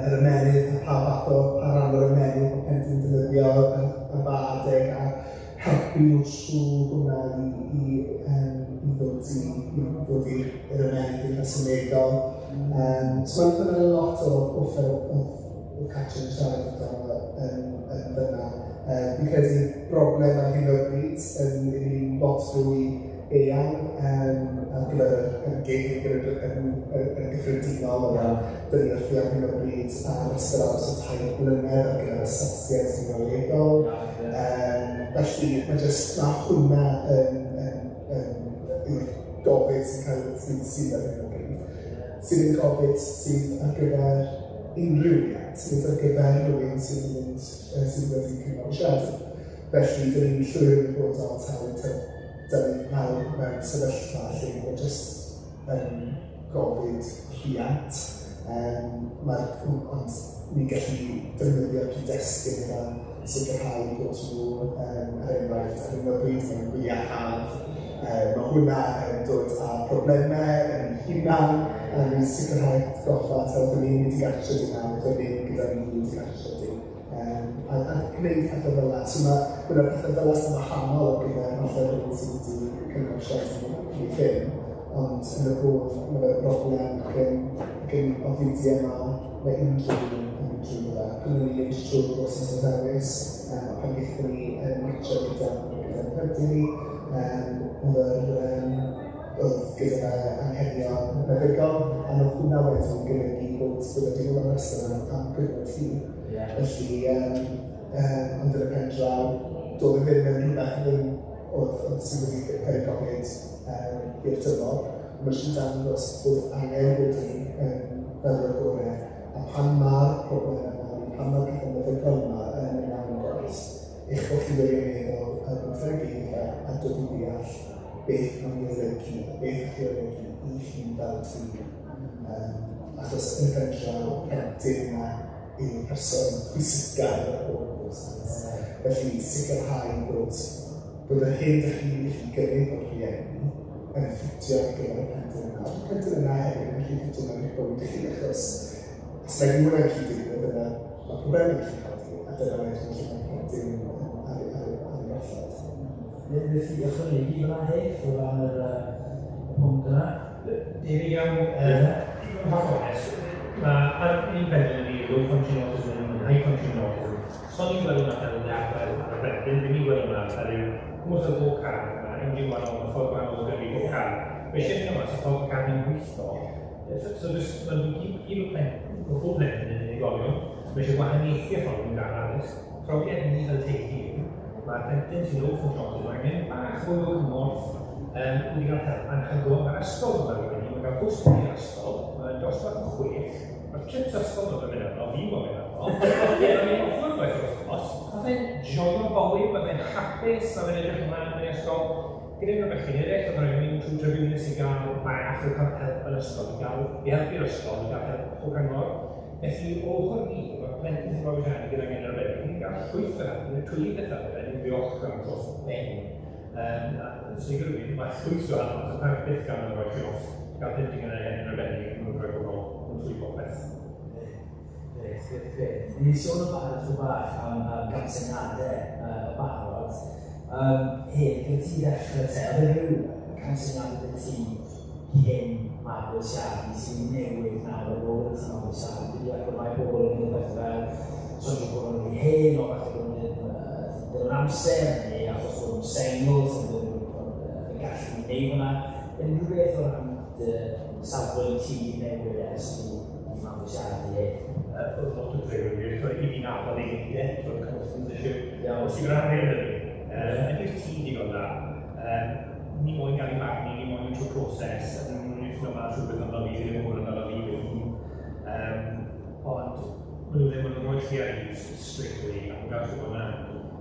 yr ymennydd, a pa fath o, pa ran o'r ymennydd mae plentyn yn defnyddio ar ba adeg, a helpu nhw trwy hwnna i ddod i'r ymennydd eitha symudol. So mae'n lot o offer o Catrin yn siarad amdano yn fyna. Fi'n credu broblem ar hyn o bryd yn un lot fwy eang ar gyfer y gig yn gyffredinol o ran dyn ni wrthi ar hyn o bryd ar restr aros o 3 blynedd ar gyfer asesiad niwrolegol. Felly mae jyst, mae hwnna yn yw'r gofid sy'n cael sydd ar hyn o bryd. Sydd yn gofid sydd ar gyfer unrhyw riant, sydd ar gyfer rhywun sydd yn mynd, sydd wedi cymryd. Felly, dyn ni'n llwyr ymwybodol taw dyn ni nawr mewn sefyllfa lle mae jyst yn gofid rhiant. Ond ni'n gallu defnyddio'r cyd-destun yna sicrhau bod nhw, er enghraifft, ar hyn o bryd mewn gwyliau haf. Mae hwnna yn dod â problemau yn hunan, a ni'n sicrhau atgoffa taw byddwn ni'n mynd i gartre di nawr, byddwn ni'n gyda ni'n mynd i gartre di. A gwneud pethau fel yna. So mae hwnna'n pethau fel yna sy'n wahanol ar gyfer falle rhywun sydd wedi cynnal siarad yn y ffilm, ond yn y bôn, mae fe'n broblem ac yn ofidiau yma, mae unrhyw un yn mynd trwy fe. Pan o'n i'n mynd trwy'r broses o ddewis, a pan gaethon ni yn matcho gyda'n plentyn ni, oedd gyda fe anghenion meddygol, a oedd hwnna wedyn yn golygu bod wedi bod yn rhestr am gyfnod hir. Felly, ond yn y pen draw, doedd e ddim yn rhywbeth ddim oedd sydd wedi cael ei gofid i'r tymor. Mae jyst yn dangos bod angen bod yn fel yr gorau, a pan mae'r problem yma, pan mae'r pethau meddygol yma yn ymddangos, eich bod chi wirioneddol yn ymdrechu iddo a dod i ddeall beth mae'n ei olygu, beth chi'n olygu i chi fel teulu. Achos yn y pen draw, plentyn yma yw'r person pwysica yn yr holl broses. Felly sicrhau bod yr hyn dych chi'n gallu gynnig o'r rhieni yn ffitio ar gyfer y plentyn yna. Mae'r plentyn yna hefyd yn gallu ffitio mewn i'ch bywyd chi, achos os mae hwnna'n gallu digwydd yna, mae problemau yn gallu codi, a dyna wedyn lle mae'r plentyn ar ei golled. Beth i ychwanegu fyna Hef, o ran yr pwnc yna? Debyg iawn, i fod yn hollol onest, mae un plentyn yn low functioning autism and high functioning autism. So ni'n gweld hwnna fel lefel ar y plentyn, ddim ni'n gweld hwnna fel ryw gwmws o go-kart, mae engine gwahanol, mae ffordd gwahanol o gyrru go-kart. Mae eisiau ffeindio mas y ffordd go-kart yn gweithio. So just, mae'n gyd o pob plentyn yn unigolion, mae eisiau gwahaniaethu y ffordd yn gael addysg. Profiad ni fel teulu, mae'r plentyn sy'n low functioning autism angen bach fwy o gymorth, wedi cael help anhygoel. Mae'r ysgol yn barod i ni, mae'n cael bws i'r ysgol, mae'n dosbarth 6, mae'r trips ysgol yn mynd arno, fi'n gwybod mynd arno. Ie, mae'n off gwaith o'r wythnos. Mae fe'n joio bywyd, mae fe'n hapus, mae fe'n edrych ymlaen yn ysgol. Gyda nhw'r bechgyn eraill, oedd rhaid mynd trwy tribiwnlys i gael bach o cael help yn ysgol, i helpu'r ysgol, i gael help o gyngor. Felly, o ochr ni, mae'r plentyn sy'n mabwysiadu gyda angen arbennig, ni'n cael llwyth o help, ni'n twlu pethau fe, ni'n ddiolchgar am dros ben. So i rywun, mae llwyth o help, achos pan byth gan yn rhoi chi off, gael plentyn gyda angen arbennig, mae'n rhoi gofal yn trwy popeth. Grêt, grêt, grêt. Ni wedi sôn yn barod chydig bach am gamsyniadau y barod. plant. Hei, gyda ti ddechrau te, oedd e rhyw camsyniadau gyda ti cyn mabwysiadu sy'n newid nawr ar ôl i ti mabwysiadu? Dwi'n deall bod rhai pobl yn gwneud pethau fel sonio bod nhw'n rhy hen, o falle bod nhw'n ddim yn amser, neu achos bod nhw'n sengl, sy'n ddim yn gallu gwneud hwnna. Unrhyw beth o ran dy safbwynt ti newid ers i mabwysiadu hyn? Oedd lot o bethau yn wir, i fi nabod ei wneud e, o'r confidence issue. Os ti'n gwneud arian yn ni, ydy'r tîm digon dda. Ni moyn gael ei barnu, ni moyn trwy proses, a nhw'n mynd i mas rhywbeth amdano fi, ddim yn gwybod amdano fi fy hun. Ond maen nhw ddim yn rhoi chi ar ease straight away, a nhw'n gael gwybod na.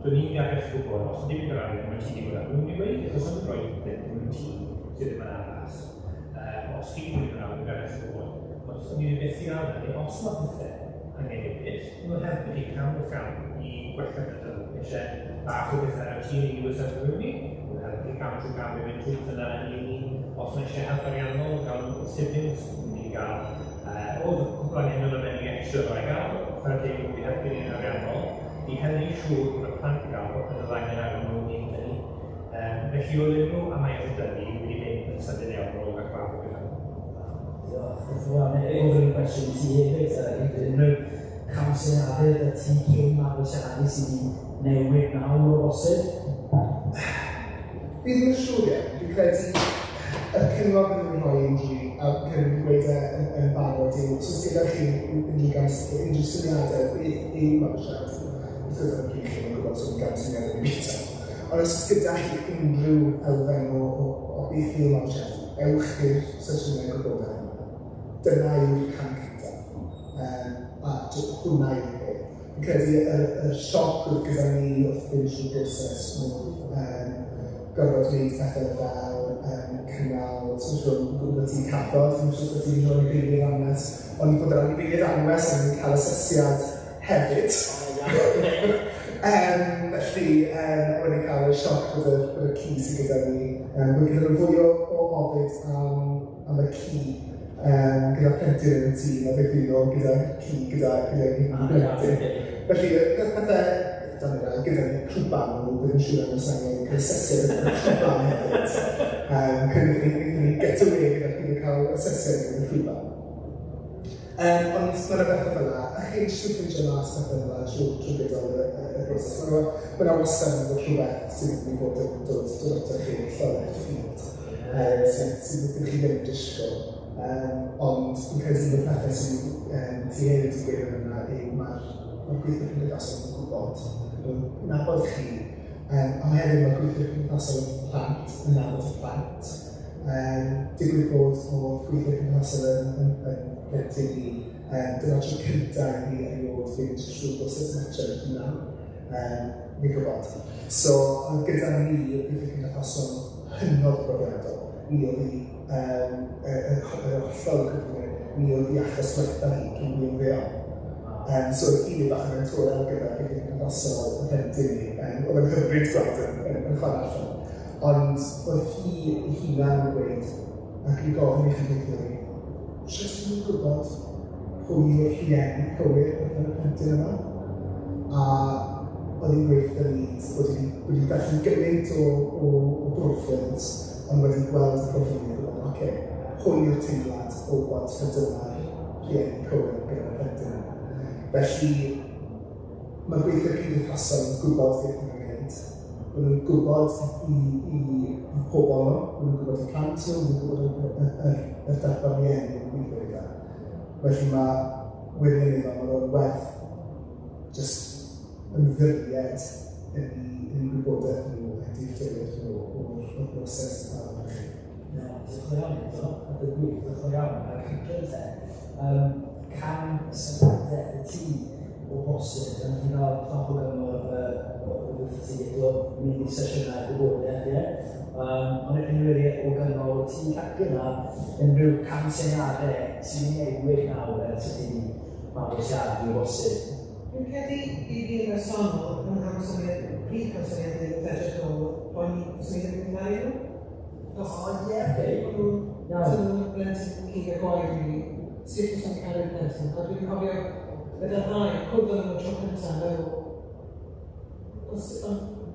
Dwi'n ni'n gael gwybod, os ydyn ni'n gael arian, mae'n tîm i gwybod, nhw'n mynd i weud, achos nhw'n rhoi plentyn mewn tîm sydd ddim yn addas. Os chi'n mynd i'n gael gael gwybod, ond os ni'n methu gael hynny, os mae pethau angen newid, nhw'n helpu chi cam wrth gam i gwella pethau. Eisiau bach o bethau ar y tîm i newid sef mewn i, nhw'n helpu cam trwy gam i fynd trwy pethau yna i ni. Os mae eisiau help ariannol, gael siblings, ni'n mynd i gael. Oedd cwpl angen yn y extra rai gael, chwarae teg nhw i helpu ni'n ariannol, i hynny siŵr bod y plant i gael popeth oedd angen arnyn nhw wneud hynny. Felly oedd unrhyw amaeth o dyfu wedi mynd yn sydyn iawn ar ôl gael gwaith o bethau. Diolch, diolch yn fawr. Neu oedd yn cwestiwn i ti hefyd, unrhyw camsyniadau y ti cyn mabwysiadu sydd wedi newid nawr o bosib? Fi ddim yn siŵr iawn. Dwi'n credu y cyngor byddwn ni'n rhoi unrhyw, a credu fi'n gweud e yn barod yw, os oes gyda chi unrhyw syniadau beth yw mabwysiadu, wrth gwrs yn rhy chi'n gwybod os yw'n gamsyniadau neu beidio. Ond os oes gyda chi unrhyw elfen o beth yw mabwysiadu, ewch i'r sesiynau gwybodaeth yma. Dyna yw'r cam cyntaf. A hwnna yw'r peth. Fi'n credu y sioc oedd gyda ni wrth fynd trwy'r broses oedd gorfod gwneud pethau fel cynnal, sy'n siŵr, gwybod ti'n cathod, ddim siŵr bod ti'n rhoi anifeiliaid anwes, ond i fod yr anifeiliaid anwes yn cael asesiad hefyd. Felly, o'n i'n cael y sioc bod y ci sydd gyda ni, bod gyda nhw fwy o ofid am y ci, gyda plentyn yn y tŷ, na beth yw nhw gyda ci, gyda plentyn. Felly, pethau, gyda ni crwban nhw, bydd yn siŵr am os angen cael asesiad yn y crwban hefyd. Cynnig ni get away gyda chi'n cael asesiad yn y crwban. Ond mae yna bethau fel yna, a chi'n siŵr ffeindio mas pethau fel yna trwy gydol y broses. Mae yna wastad yn bod rhywbeth sy'n mynd i fod yn dod ato chi hollol left field, sydd ydych chi ddim yn disgwyl. Ond fi'n credu un o'r pethau sydd ti hefyd wedi gweud yna yw mae'r gweithwyr cymdeithasol yn gwybod, yn nabod chi, ond hefyd mae'r gweithwyr cymdeithasol plant yn nabod y plant. Digwydd bod o'r gweithwyr cymdeithasol yn plentyn ni, dyna tro cyntaf i ni erioed fynd trwy broses metro ei hunan, fi'n gwybod. So, ond gyda ni, y gweithwyr cymdeithasol hynod o brofiadol, ni oedd i yr hollol gyfnod, ni oedd i achos gwertha hi cyn i ymddeol. So oedd hi'n bach yn mentorol gyda gweithwyr cymdeithasol y plentyn ni, oedd yn hyfryd gweld yn chwarae allan. Ond oedd hi ei hunan yn gweud, ac i gofyn i chi gweithio ni, sut ydyn nhw'n gwybod pwy yw'r rhieni cywir ar gyfer y plentyn yma? A oedd hi'n gweud wrtho ni bod hi wedi darllen gymaint o broffils, ond wedi gweld y proffil ni a gwybod, oce, hwn yw'r teimlad o wybod taw dyma'r rhieni cywir ar gyfer y plentyn yma. Felly, mae'r gweithwyr cymdeithasol yn gwybod beth maen nhw'n gwneud. Maen nhw'n gwybod i pobl nhw, maen nhw'n gwybod y plant nhw, maen nhw'n gwybod y darpar rhieni nhw'n gweithio gyda. Felly mae wirioneddol, mae nhw'n werth just ymddiried yn eu gwybodaeth nhw a dealltwriaeth nhw o'r broses yma. Ie, diolch yn iawn eto, a dy gwir, diolch yn iawn. A chi'n te, cam syniadau y tŷ o bosib, yn chi'n cael fath o gyngor wrth ti eto, mynd i sesiynau gwybodaeth, ie. Ond unrhyw o gyngor o tŷ cacen yna, unrhyw cam syniadau sy'n newid nawr ers i ti mabwysiadu o bosib. Dwi'n credu i fi yn bersonol, yn camsyniad, prif camsyniadau wrth edrych nôl, o'n i ddim yn caru nhw. O, ie, oce. Iawn. Nhw'n blentyn cig a gwaed i fi, sut wyt ti'n caru'r plentyn. A dwi'n cofio gyda'r ddau, cwrdd yn y tro cyntaf, meddwl,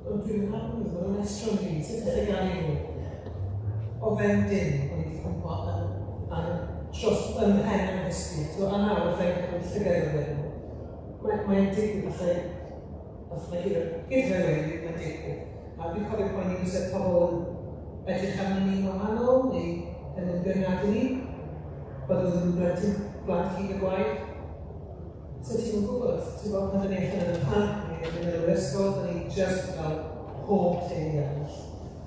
Ond dwi'n meddwl, maen nhw'n estron fi, sut allai gael nhw? O fewn dim, o'n i wedi cwmpo dros ym mhen yn hysgu. So, a nawr, allai cael llygaid o fewn. Mae'n digwydd, allai gyd fe wedi, mae'n digwydd. A dwi'n cofio poeni fysa pobl yn edrych arno ni'n wahanol, neu yn ymgyrnadu ni, bod nhw ddim yn blentyn blant hyd y gwaed. So ti'n gwybod, ti'n gwybod pan dyn ni allan yn y parc, neu yn yr ysgol, dyn ni just fel pob teulu arall.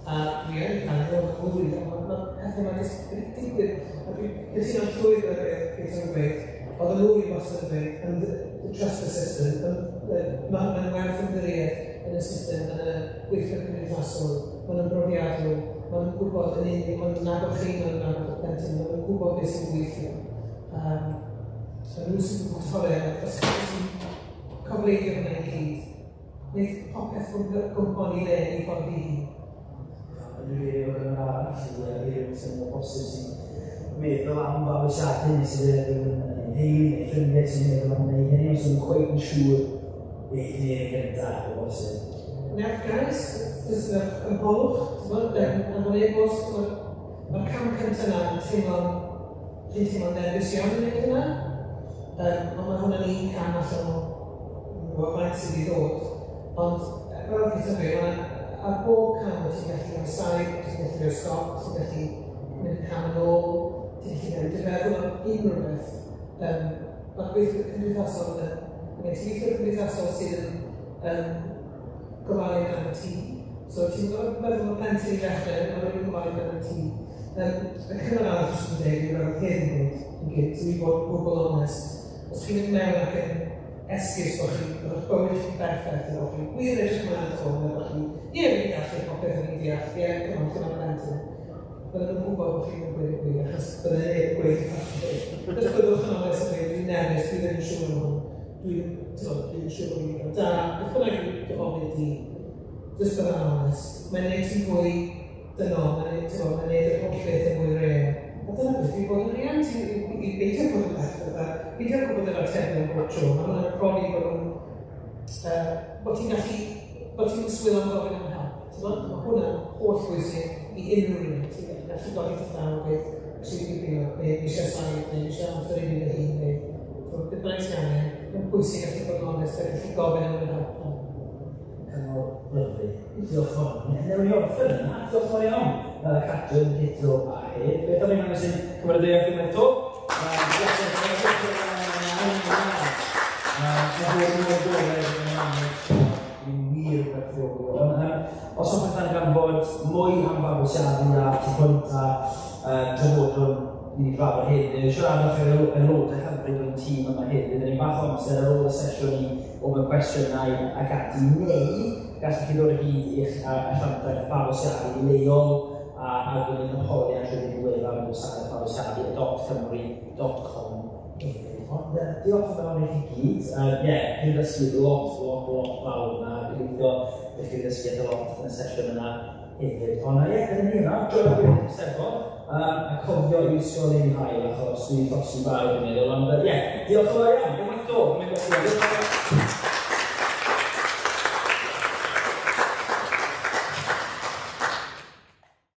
A dwi yn cael o'r fwy, ond mae pethau mae'n just digwydd. A dwi'n cytuno'n llwyr gyda beth Peter yn gweud, oedd y lwy wastad yn gweud, the trust the system, mae'n werth ymddiried yn y system, yn y gweithio cymdeithasol, mae'n ymrofiadol, mae'n gwybod yn unig, mae'n nabod chi, mae'n nabod y plentyn, mae'n gwybod beth sy'n gweithio. So nhw sy'n gwybod torri, os ti'n cofleidio hwnna i gyd, wneud popeth gwmpo'n i le i ffordd i hun. Dwi'n rili fod yn arall i rhywun sy'n o bosib sy'n meddwl am fabwysiadu neu sydd rhywun yn ei theulu neu ffrindiau sy'n meddwl am wneud hynny, os nhw'n cweit yn siŵr beth i wneud yn gyntaf o bosib. Newch gais, jyst ymholwch, anfon e-bost, mae'r cam cyntaf yna yn teimlo'n nerfus iawn yn gwneud hynna, ond mae hwnna'n un cam allan o faint sydd i ddod. Ond fel Peter dweud, ar bob cam ti'n gallu rhoi saib, ti'n gallu rhoi stop, ti'n gallu mynd cam yn ôl, ti'n gallu newid dy feddwl am unrhyw beth. Mae'r gweithwyr cymdeithasol yn gweithwyr cymdeithasol sydd yn gofalu amdano ti. So ti'n meddwl mae plentyn i ddechrau, mae rhywun yn gofalu amdano ti. Y cyngor arall sy'n dweud yw fel hyn yn gynt, i fod gwbl onest. Os chi'n mynd mewn ac yn esgus bod chi, bod eich bywyd chi'n berffaith, bod chi'n gwir edrych ymlaen at hwn, bod chi, ie, fi'n gallu popeth yn ei deall, ie, come on, come on, plentyn. Bydden nhw'n gwybod bod chi'n gweud y gwir, achos bydden nhw'n gweud y gwir. Jyst byddwch yn onest yn dweud, dwi'n nerfus, dwi ddim yn siŵr am hwn, dwi'n siŵr bod fi'n ddigon da, beth bynnag yw dy ofid di, jyst byddwn yn onest. Mae'n neud ti'n fwy dynol, mae'n neud yr holl beth yn fwy real. A dyna beth i bod yn riant, i beidio bod yn beth, beidio gwybod yr atebion bob tro, mae hwnna'n profi bod nhw'n, bod ti'n gallu, bod ti'n swil am gofyn am help. Mae hwnna'n holl bwysig i unrhyw un, ti'n gallu godi dy llaw a gweud, actually fi'n blino, neu fi eisiau saib, neu fi eisiau amser i fi fy hun, neu beth bynnag ti angen, mae'n bwysig gallu bod yn onest a gallu gofyn am yr help. Cyngor lyfli. Diolch yn fawr. Newn ni orffen yna. Diolch yn fawr iawn. Catrin, Guto a Hedd. Beth am i ddangos i'n cymeradwyaeth unwaith eto? Diolch yn fawr. Mae bod yn agored yn anodd yn wir werthfawrogi. Os hoffech ddarganfod mwy am fabwysiadu a tu hwnt a trafodwn ni wedi drafod heddiw, siaradwch ag aelodau hyfryd o'n tîm yma heddiw. Dyn ni'n bach o amser ar ôl y sesiwn i ofyn cwestiynau ac ati, neu gallwch chi ddod o hyd i'ch asiantaeth fabwysiadu leol a gwneud ymholiad trwy fynd i wefan y gwasanaeth fabwysiadu adoptcymru.com hefyd. Ond diolch yn fawr i chi gyd. Ie, chi'n dysgu lot, lot, lot fawr yna. Gobeithio ydych chi'n dysgu eitha lot yn y sesiwn yna hefyd. Ond ie, gyda ni yna, joio gwneud y Eisteddfod, a cofio i wisgo ein haul, achos dwi'n llosi bawb yn meddwl. Ond ie, diolch yn fawr iawn. Unwaith 'to, mae'n gallu.